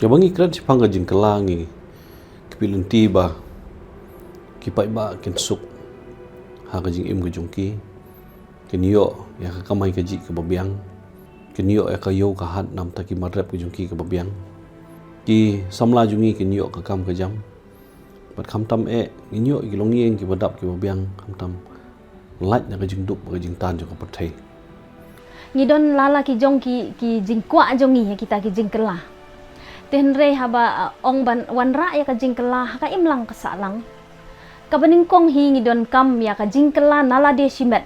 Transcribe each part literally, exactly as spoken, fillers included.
Kaba ngi kren shaphang ka jingkylla, ngi kyrpad lynti ba ki paidbah kin suk ha ka jingim ka jong ki, kin ïoh ïa ka kamai kajih kaba biang, kin ïoh ïa ka ïew ka hat namar ki mar rep ka jong ki kaba biang. Ki samla jong ngi kin ïoh ka kam ka jam. Bad khamtam eh, ngin ïoh ïa ki longïing kiba dap kiba biang, khamtam lait na ka jingduk bad ka jingtan jong ka pyrthei. Ngi don la la ki jong ki, ki jingkwah jong ngi ïa kita ki jingkylla. Te hynrei haba, uh, ong ban wanrah ïa ka jingkylla ha ka imlang ka sahlang, kaba nyngkong hi ngi donkam ïa ka jingkylla na lade shimet.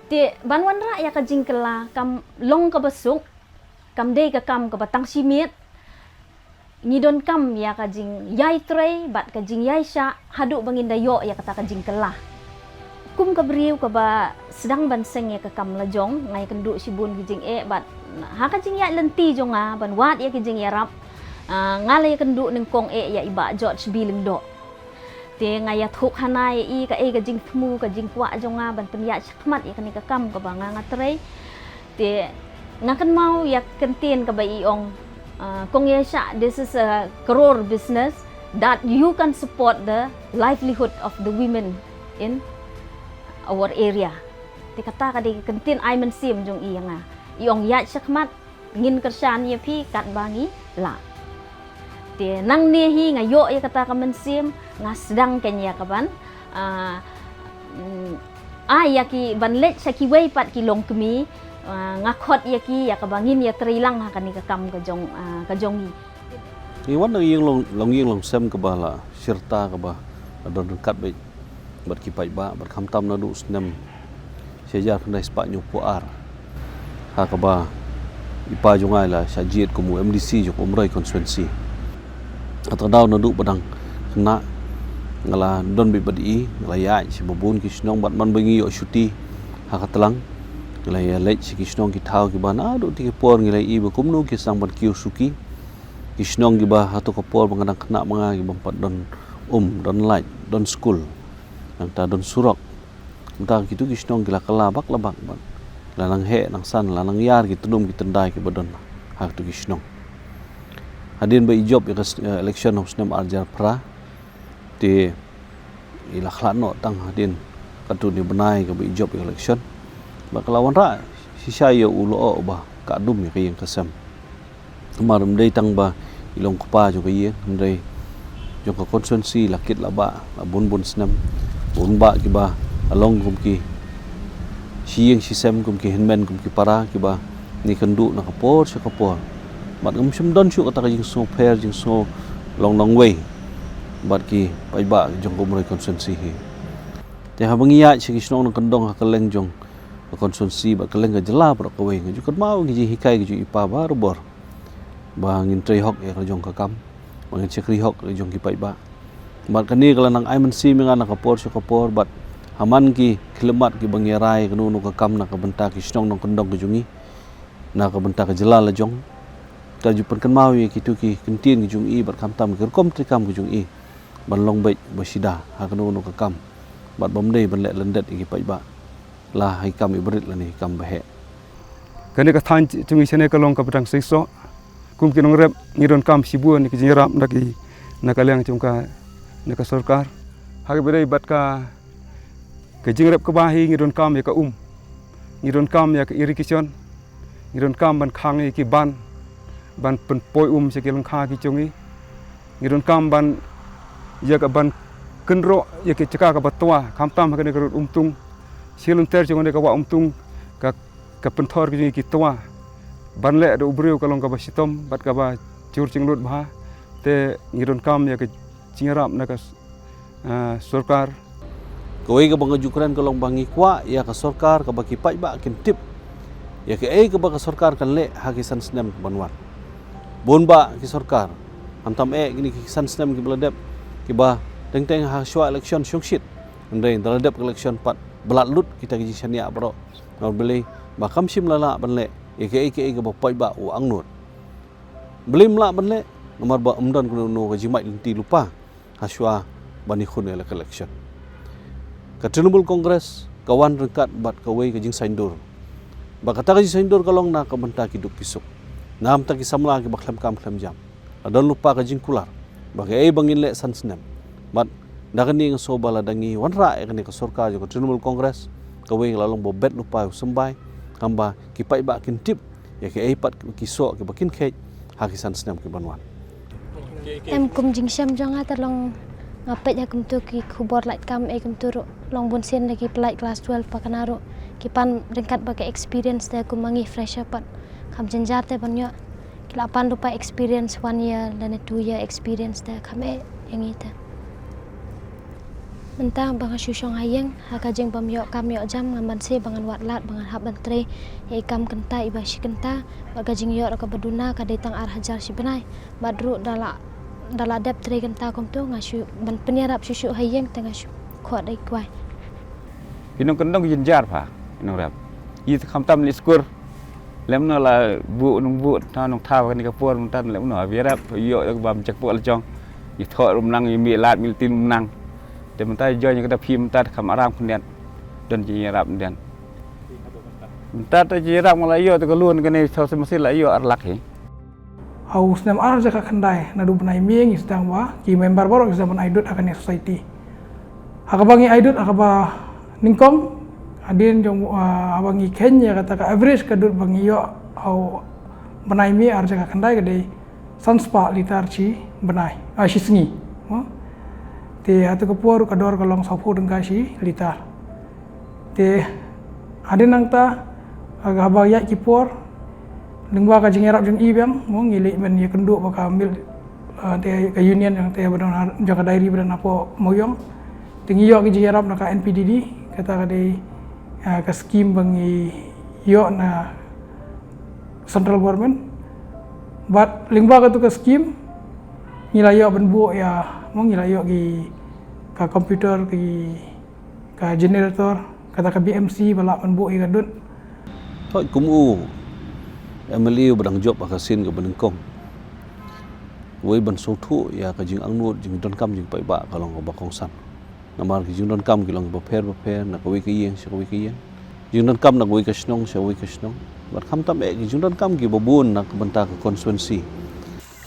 Te ban wanrah ïa ka jingkylla kam long kaba suk, kam dei ka kam kaba tang shimet. Ngi donkam ïa ka jingïai trei bad ka jingïai shah haduh ba ngin da ïoh ïa kata ka jingkylla. Kum ka briew kaba sdang ban seng ïa ka kam la jong, nga ïakynduh shibun ki jingeh bad ha ka jingïaid lynti jong nga ban wad ïa ki jingïarap, ah, nga la ïakynduh nyngkong eh ïa i Bah George B Lyngdoh. Te nga ïathuh hana ïa i kaei ka jingthmu, ka jingkwah jong nga ban pynïaid shakhmat ïa kane ka kam kaba nga nga trei. Te nga kynmaw ïa ka ktien kaba i ong, uh, kong ïa sha, this is a crore business that you can support the livelihood of the women in our area. Te kata ka dei ka ktien ai mynsiem jong i ïa nga. I ong ïaid shakhmat, ngin kyrshan ïa phi katba ngi lah. Te nangne hi nga ïoh ïa kata ka mynsiem, nga sdang kein ïa ka ban, ah, mm, ai ïa ki ban leit sha kiwei pat ki longkmie, ah, nga khot ïa ki ïa kaba ngin ïatrei lang ha kane ka kam ka jong, ah, ka jong ngi. Ngi wan na ka ïing long, longïing longsem kaba la shirta kaba la don ryngkat bad, bad ki paidbah, bad khamtam naduh u snem shi hajar khyndai spah hynñiewphew ar, ha kaba i pa jong nga i la shah jied kum u M D C jong ka Umroi constituency. Kata ka daw naduh ba dang khynnah nga la don beit bad i, nga la ïaid sha babun ki shnong bad man ba ngi ïoh shuti ha ka tlang, nga la ïaleit sha ki shnong ki thaw kiba naduh te ki por ngi la ïohi ba kumno ki sdang ban kiew suki. Ki shnong kiba hato ka por ba nga dang khynnah ma nga kibym pat don um, don light, don skul, nangta don surok. Mynta kitu ki shnong ki la kylla bak la bak bad la nang heh nang san, la nang ïar ki tnum ki tyndai kiba don ha kitu ki shnong. Hadien ba i jop ïa ka s-, eh, election ha u snem ar hajar phra, te i la khlad noh tang hadien katto katne bnai kaba i jop ïa ka election. Bad ka la wanrah shisha ïa u lyoh ba ka dum ïa ka ïing ka sem. Namar ym dei tang ba i long kpa jong ka ïing, hynrei jong ka constituency la kit la bah, la bun bun snem. Bun bah kiba la long kum ki shi ïing shi sem, kum ki hynmen, kum ki para kiba ngi kynduh na ka por sha ka por. Bad ngam shym don shuh kata ka jingsngewpher, jingsngew long nongwei bad ki paidbah jong ka Umroi constituency hi. Te haba ngi ïaid sha ki shnong nongkyndong ha kylleng jong ka constituency bad kylleng ka jylla baroh kawei, nga ju kynmaw ki jinghikai ki jong i pa barabor ba ngin trei hok ïa ka jong ka kam, ba ngin shakri hok ïa ka jong ki paidbah. Bad kane ka la nang ai mynsiem ïa nga na ka por sha ka por, bad ha man ki khyllipmat kiba ngi rai kano kano ka kam na ka bynta ki shnong nongkyndong ki jong ngi, na ka bynta ka jylla la jong, ka ju pynkynmaw ïa kitu ki kyntien ki jong i bad khamtam ki rukom treikam ki jong i ban long beit ba shida ha kano kano ka kam, bad bym dei ban leh lyndet ïa ki paidbah, la ha ki kam iba rit lane ki kam ba heh. Kane ka thaiñ jong ngi shane ka long kaba dang seisoh. Kum ki nongrep ngi donkam shibun ïa ki jingïarap na ki, na ka liang jong ka, na ka sorkar. Ha kaba ïadei bad ka, ka jingrep kaba hi ngi donkam ïa ka um, ngi donkam ïa ka irrigation, ngi donkam ban khang ïa ki ban, ban pynpoi um sha ki lyngkha ki jong ngi. Ngi donkam ban, ïa ka ban kynroh ïa ki jaka kaba twa, khamtam ha kane ka rud Umtung. Shi lynter jong kane ka wah Umtung, ka, ka pynthor ki jong ngi ki twa. Ban leh da u briew ka long kaba shitom bad kaba jur jinglut bha. Te ngi donkam ïa ka jingïarap na ka, ah, sorkar. Kawei kaba nga ju kren ka long ba ngi kwah ïa ka sorkar kaba ki paidbah kin tip ïa kaei kaba ka sorkar kan leh ha ki san snem ban wan. Bun bah ki sorkar, khamtam eh kine ki san snem kiba la dep, kiba teng teng ha shuwa election shongshit, hynrei ynda la dep ka election pat ba lad lut kita ki jingshaniah baroh. Namar balei? Ba kam shym la lah ban leh ïa kaei kaei kaba paidbah u angnud. Balei ym lah ban leh? Namar ba ym don kano kano ka jingmait lynti lypa ha shuwa ban ïakhun ïa ka election. Ka Trinamool Congress ka wan ryngkat bad kawei ka jingsaiñdur. Bad kata ka jingsaiñdur ka long na ka bynta ki duk ki suk. Namar ki samla kiba khlem kam khlem jam, la don lypa ka jingkular ba kaei ba ngin leh san snem. Bad da kane nga sngew ba lada ngi wanrah ïa kane ka sorkar jong ka Trinamool Congress, kawei ka la long ba bet lypa u symbai, haba ki paidbah kin tip ïa kaei pat ki soh kiba kin kheit ha ki san snem ki ban wan. Em, kum jingshem jong nga te long, nga peit ha kumto ki khubor lait kam, eh, kumto ruh long bun sien da ki pynlait class twelve pat kane ruh ki pan ryngkat bad ka experience te, kum ma ngi fresher pat kham jynjar te ban ïoh. Ki la pan lypa experience one year lane two year experience te kham eh ïa ngi te. Mynta ba nga shu shong ha ïing, ha ka jingbym ïoh kam ïoh jam, ngan banse ba ngan wad lad ba ngan hap ban trei ïa i kam kynta iba shi kynta. Bad ka jingïoh ruh kaba duna ka dei tang ar hajar shi bnai. Bad ruh da la, da la dep trei kynta kumto, nga shu ban pynïarap shuh shuh ha ïing te nga shu khot da i kwai. Ki nongkyndong ki jynjar pha, ki nongrep. Ki te khamtam leit skul. Lem no la buh nongbuh, ta nongthaw kane ka por mynta, lem no ïarap ïoh da ka bam check por la jong. Ïa thoh ruh mynta, ïa mih lad mih lynti ruh mynta. Te mynta jong ïa ka da phi mynta kham aram khyndiat. Don jingïarap mynta. Mynta te jingïarap nga la ïoh te ka loan kane, sa sa masi la ïoh ar lak hi. Ha u snem ar hajar khatkhyndai, naduh bnai May ngi sdang ba ki member baroh ki sdang ban ai dud ha kane ka society. Ha kaba ngi ai dud ha kaba nyngkong, hadien jong, ah, haba ngi kheiñ ïa kata ka average ka dud ba ngi ïoh ha u bnai May ar hajar khatkhyndai ka dei san spah litar shi bnai, ah, shi sngi. Mo? Te ha kata ka por ka dor ka long sawphew tyngka shi litar. Te hadien nangta, ah, haba ïaid ki por, lyngba ka jingïarap jong i biang, mo, ngi leit ban ïakynduh bad ka milk, ah, te ka union jong te ba don ha, jong ka dairy ba don hapoh Mawïong. Te ngi ïoh ka jingïarap na ka N P D D, kata ka dei, ah, ka scheme ba ngi ïoh na central government. Bad lyngba katu ka scheme ngi la ïoh ban buh ïa, mo, ngi la ïoh ki, ka computer, ki, ka generator, kata ka B M C ba lah ban buh ïa ka dud. Thoh kum u M L A uba dang jop ha ka sien kaba nyngkong, wei ban sngewthuh ïa ka jingangnud jingdonkam jingpaidbah ka long kaba kongsan. Namar ki jingdonkam ki long bapher bapher na kawei ka ïing sha kawei ka ïing. Jingdonkam na kawei ka shnong sha kawei ka shnong. Bad khamtam eh ki jingdonkam kiba bun na ka bynta ka constituency.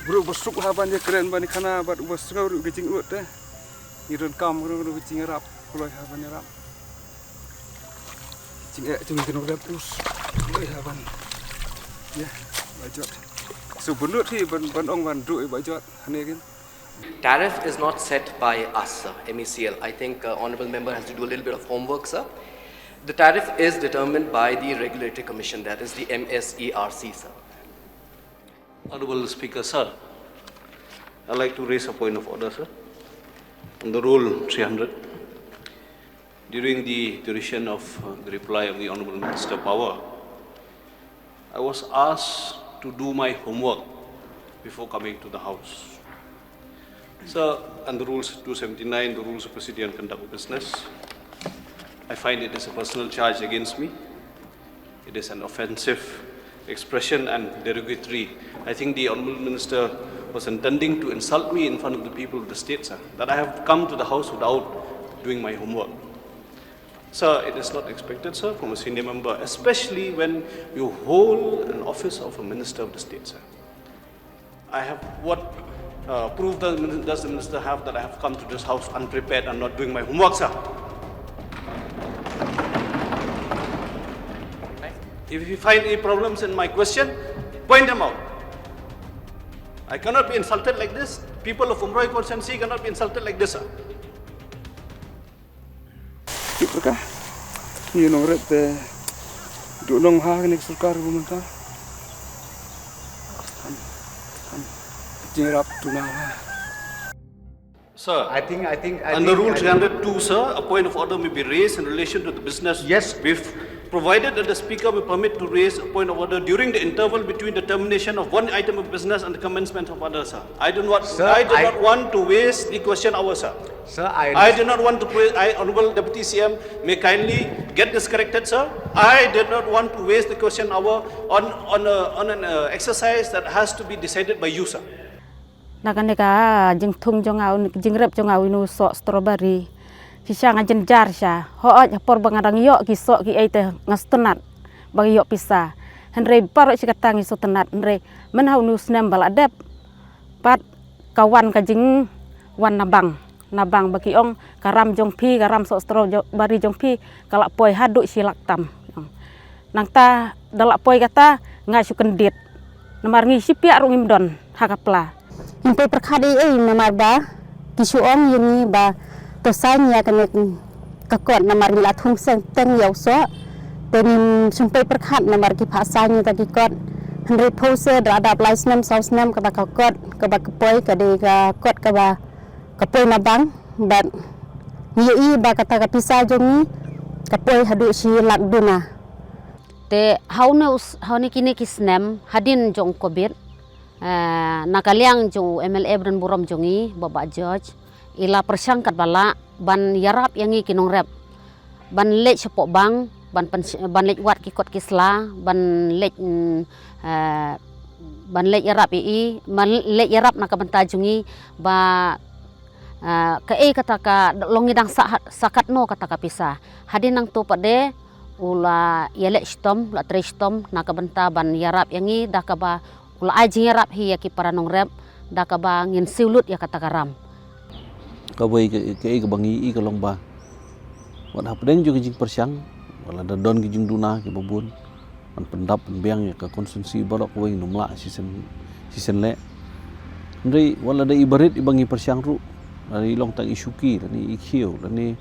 Bru ba suk ha ban ïakren ban ïakhana bad uba sngew ruh ka jingud te. Ngi donkam ruh ka jingïarap, kloi ha ban ïarap. Jingeh jong ki nongrep us. Kloi ha ban. Ïa, ba jot. So bunut hi ban, ban ong ban duh ba jot. Hane again. Tariff is not set by us, sir, M E C L. I think, uh, Honorable Member has to do a little bit of homework, sir. The tariff is determined by the Regulatory Commission, that is the M S E R C, sir. Honorable Speaker, sir, I'd like to raise a point of order, sir, on the Rule three hundred. During the duration of, uh, the reply of the Honorable Minister Power, I was asked to do my homework before coming to the House. Sir, under Rules two seventy-nine, the Rules of Procedure and Conduct of Business, I find it is a personal charge against me. It is an offensive expression and derogatory. I think the Honorable Minister was intending to insult me in front of the people of the state, sir, that I have come to the House without doing my homework. Sir, it is not expected, sir, from a senior member, especially when you hold an office of a Minister of the State, sir. I have what, uh, proof does, min-, does the minister have that I have come to this House unprepared and not doing my homework, sir? If you find any problems in my question, point them out. I cannot be insulted like this. People of Umroi constituency cannot be insulted like this, sir. Tip rka. Ngi nongrep te duh nong ha kane ka sorkar ba mynta. Kan, kan. Jingrap tuna ha. Sir, I think, I think, I under think, Rule I think three hundred two, sir, a point of order may be raised in relation to the business. Yes. We've provided that the speaker may permit to raise a point of order during the interval between the termination of one item of business and the commencement of other, sir. I do not, sir, I do I not want to waste the question hour, sir. Sir, I I do not want to pray. I, Honorable Deputy C M, may kindly get this corrected, sir. I did not want to waste the question hour on, on, a, on an, uh, exercise that has to be decided by you, sir. Na kane ka jingthung jong nga, un-, jingrep jong nga, u ïa u soh strawberry. Shisha nga jynjar shisha. Hooid, ha por ba nga dang ïoh ki soh kiei te nga sngewtynnat ba nga ïoh pisa. Hynrei baroh shi katta ngi sngewtynnat, hynrei mynha une u snem ba la dep pat ka wan ka jingwan na bank, na bank ba ki ong ka ram jong phi, ka ram sohstrawberry jong phi ka la poi haduh shi lak tam. Nangta da la poi kata nga shu kyndit. Namar ngi shipiah ruh ngim don ha ka pla. Ngim poi pyrkhat ei ei namar ba ki shu ong ïa ngi ba to sign ïa kane ka kot namar ngi la thung seng teng ïa u soh. Te ngim shym poi pyrkhat namar ki phah sign ïa ta ki kot. Hynrei phew se da la dap lai snem saw snem kata ka kot kaba ka poi ka dei ka kot kaba ka poi na bank bad ngi ïohi ba kata ka pisa jong ngi ka poi haduh shi lak duna. Te ha une u s-, ha une kine ki snem hadien jong u covid, eh, na ka liang jong u M L A ba don burom jong ngi, Bah Bah George, i la pyrshang katba lah ban ïarap ïa ngi ki nongrep ban leit shapoh bank, ban pyn-, ban leit wad ki kot ki sla, ban leit, mm, eh, ban leit ïarap ïa i, ban leit ïarap na ka bynta jong ngi ba, eh, kaei kata ka long ngi dang sah, sah katno kata ka pisa. Hadien nangto pat de u la ïaleh shitom, u la trei shitom na ka bynta ban ïarap ïa ngi da kaba u la ai jingïarap hi ïa ki para nongrep da kaba ngin siew lut ïa kata ka ram. Kawei ka, kaei kaba ngi ïohi ka long ba wat hapdeng jong ka jingpyrshang wat la da don ki jingduna kiba bun ban pyndap pynbiang ïa ka constituency baroh kawei, ngim lah shisien, shisien leh. Hynrei wat la da i barit iba ngi pyrshang ruh, lane i long tang i shuki, lane i khiew, lane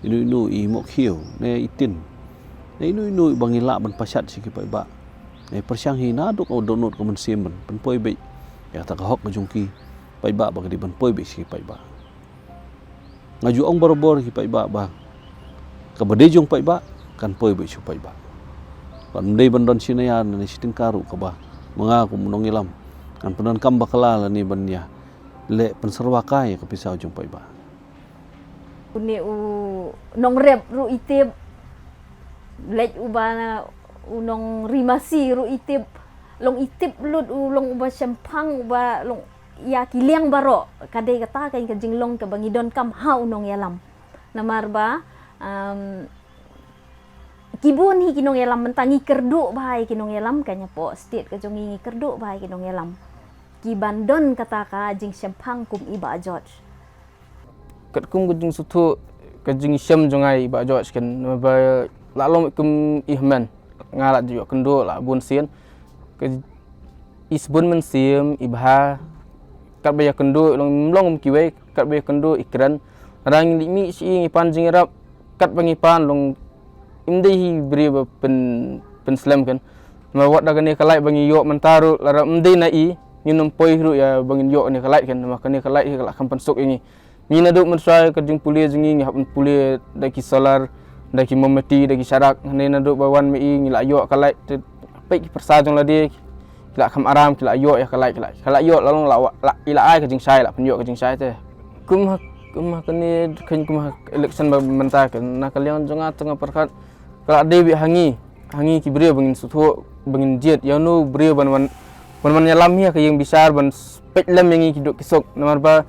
ino ino i mohkhiew ne i tin, ne ino ino iba ngi lah ban pashat sha ki paidbah. Ngi pyrshang hi naduh ka dohnud ka mynsiem ban pynpoi beit ïa kata ka hok ka jong ki paidbah ba ka dei ban poi beit sha ki paidbah. Nga ju ong barabor ki paidbah ba kaba dei jong paidbah kan poi beit sha paidbah. Bad ym dei ban don shi naya ne shi tyngka ruh kaba ma nga kum u nongïalam ngan pyndonkam bakla lane ban ïaleh pynsyrwa kai ïa ka pisa jong paidbah. Une u nongrep ruh i tip, leit uba u nongrimasi ruh i tip, long i tip lut u long uba shemphang, uba long ïa ki liang baroh. Ka dei kata ka jinglong kaba ngi donkam ha u nongïalam. Namar ba, um, ki bun hi ki nongïalam mynta ngi kyrduh bha ïa ki nongïalam, ka nyapoh state ka jong ngi ngi kyrduh bha ïa ki nongïalam. Ki ban don kata ka jingshemphang kum i Bah George. Katkum ka jingsngewthuh ka jingshem jong nga ïa i Bah George kan, namar ba la long kum i hynmen, nga la ju ïoh kynduh la bun sien. Ka i sbun mynsiem i bha, katba ïa kynduh long, long kum kiwei, katba ïa kynduh i kren. Lada ngi leit mih sha i ngi pan jingïarap, katba ngi pan long im dei hi briew ba pyn, pynslem kan. Namar wat da kane ka light ba ngi ïoh mynta ruh lada im dei na i ngin ym poi ruh ïa ba ngin ïoh kane ka light kan, namar kane ka light hi ka la kham pynsuk ïa ngi. Ngi naduh mynshuwa ka jingpule jong ngi ngi hap ban pule da ki solar, da ki mombati, da ki sharak. Hynrei naduh ba wan ma i ngi la ïoh ka light te peit ki pyrsa jong lade ki la kham aram, ki la ïoh ïa ka light, ki la, ki la ïoh la long la, la, i la ai ka jingshai, la pynïoh ka jingshai te. Kum ha, kum ha kane, kum ha election ba mynta ka, na ka liang jong nga te nga pyrkhat ka la dei beit ha ngi, ha ngi ki briew ba ngin sngewthuh, ba ngin jied ïa uno u briew ban wan, ban wan ïalam hi ha ka ïing bishar ban peit lem ïa ngi ki duk ki suk. Namar ba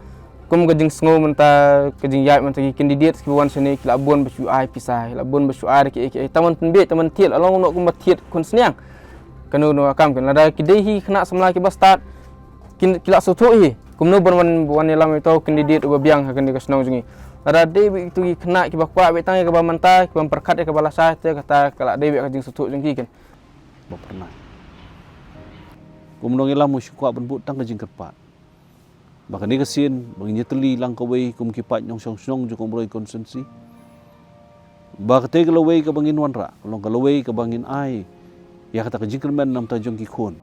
kum ka jingsngew mynta, ka jingïaid mynta ki candidate kiba wan shane ki la bun ba shu ai pisa, ki la bun ba shu ai da kiei kiei, tang ban pynbieit, tang ban thied, la long noh kumba thied khun sniang. Kano kano ka kam kan, lada ki dei hi khynnah samla kiba stad, ki, ki la sngewthuh hi kumno ban wan, wan ïalam ïa uto u candidate uba biang ha kane ka shnong jong ngi. Lada dei beit kito ki khynnah kiba kwah beit tang ïa kaba mynta, kiba pyrkhat ïa kaba lashai, te kata ka la dei beit ka jingsngewthuh jong ki kan. Ba pyrnai kum u nongïalam u shu kwah ban bud tang ka jingkyrpad ba kane ka sien ba ngin ïatylli lang kawei kum ki paid nongshong shnong jong ka Umroi constituency, ba kata ka lawei kaba ngin wanrah ka long ka lawei kaba ngin ai ïa kata ka jingkyrmen na ka bynta jong ki khun.